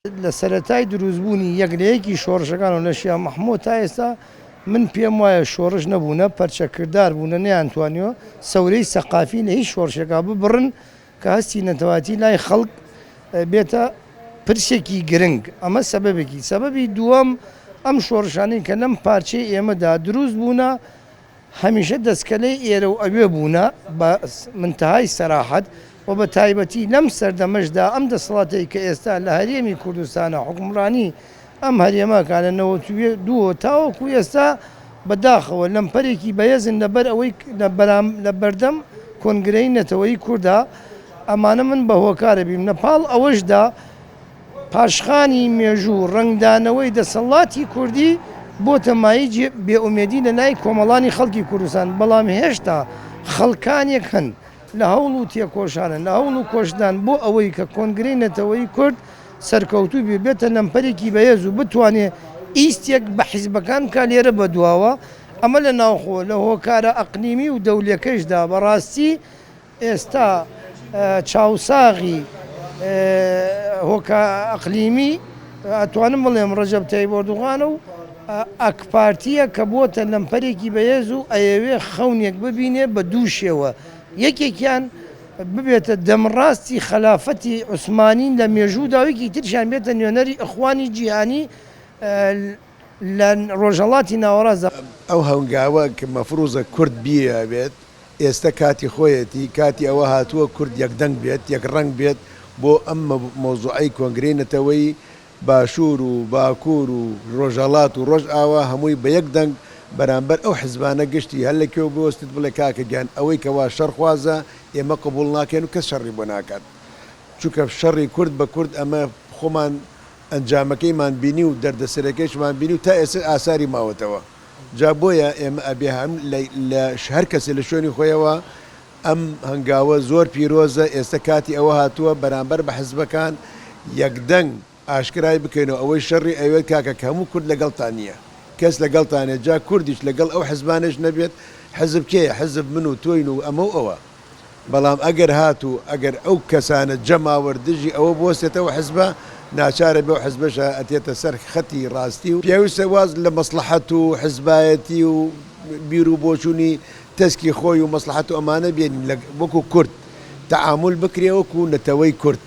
لە سەرەتای دروستبوونی یەک لە یەکی شۆڕشەکان و لە شێخ مەحموود تا ئێستا من پێم وایە شۆڕش نەبوونە، پەرچەکردار بوونە، نەیانتوانیوە سەورەی سەقافی لە هیچ شۆڕشێکا ببڕن کە هەستی نەتەوایەتی لای خەڵک بێتە پرسێکی گرنگ. ئەمە سەبەبێکی. سەبەبی دووەم ئەم شۆڕشانەی کە لەم پارچەی ئێمەدا دروست بوونە هەمیشە دەسکەلەی ئێرە و ئەوێ بوونە بە منتەهای سەراحەت و بە تایبەتی لەم سەردەمەشدا ئەم دەسەڵاتەی کە ئێستا لە هەرێمی کوردستانە حوکمڕانی ئەم هەرێمە کا لە 92 وە تاوەکو ئێستا بە داخەوە لەمپەرێکی بەهێزن لە بەر ئەوەی لە بەردەم کۆنگرەی نەتەوەیی کوردا ئەمانە من بە هۆکارە بیم لە پاڵ ئەوەشدا پاشخانی مێژوو و ڕەنگدانەوەی دەسەڵاتی کوردی بۆتە مایەی جێ بێئومێدی لە لای کۆمەڵانی خەڵکی کوردستان، بەڵام هێشتا خەڵکانێک هەن لە هەوڵ و تێکۆشانن، لە هەوڵ و کۆشدان بۆ ئەوەی کە کۆنگرەی نەتەوەیی کورد سەرکەوتوو بێ، بێتە لەمپەرێکی بەهێز و بتوانێ ئیستێک بە حیزبەکان بکا لێرە بەدواوە، ئەمە لە ناوخۆ، لە هۆکارە ئەقلیمی و دەولیەکەشدا بەڕاستی ئێستا چاوساغی هۆکا ئەقلیمی ئەتوانم بڵێم ڕەجەب تەیب ئۆردوغانە و ئاکپارتیە کە بۆتە لەمپەرێکی بەهێز و ئەیەوێ خەونێک ببینێ بە دوو شێوە یەکێکیان ببێتە دەمڕاستی خەلافەتی عوسمانی لە مێژوودا و یەکی تریشیان بێتە نوێنەری ئیخوانی جیهانی لە ڕۆژهەڵاتی ناوەڕاستدا. ئەو هەنگاوە کە مەفروزە کورد بیەوێت ئێستە کاتی خۆیەتی، کاتی ئەوە هاتووە کورد یەکدەنگ بێت، یەکڕەنگ بێت بۆ ئەم مەوزوعەی کۆنگرەی نەتەوەیی، باشوور و باکوور و ڕۆژهەڵات و ڕۆژئاوا هەمووی بە یەک دەنگ بەرامبەر ئەو حزبانە گشتی هەر لە کوێ بوەستیت بڵێ کاکە گیان ئەوەی کەوا شەڕخوازە ئێمە قبوڵ ناکەین و کەس شەڕی بۆ ناکات چونکە شەڕی کورد بە کورد ئەمە خۆمان ئەنجامەکەیمان بینی و دەردەسەرەکەیشمان بینی و تا ئێستەش ئاساری ماوەتەوە. جا بۆیە ئێمە ئەبێ هەم لە هەر کەسێ لە شوێنی خۆیەوە ئەم هەنگاوە زۆر پیرۆزە، ئێستە کاتی ئەوە هاتووە بەرامبەر بە حزبەکان یەکدەنگ ئاشکرای بکەینەوە ئەوەی شەڕی ئەوێت کاکە کە هەموو کورد لەگەڵتان نییە کەس لەگەڵتان نیە جا کوردیش لەگەڵ ئەو حزبانەش نەبێت حزب کێیە حزب من و تۆین و ئەمە و ئەوە. بەڵام ئەگەر هاتوو ئەگەر ئەو کەسانە جەماوەر دژی ئەوە بوەستێتەوە حزبە ناچارە بێ و حزبەشە ئەتێتە سەر خەتی ڕاستی و پێویستە واز لە مەسڵەحەت و حزبایەتی و بیر و بۆچوونی تەسکی خۆی و مەسڵەحەت و ئەمانە بێنین لە وەکوو کورد تەعامول بکرێ وەکوو نەتەوەی کورد.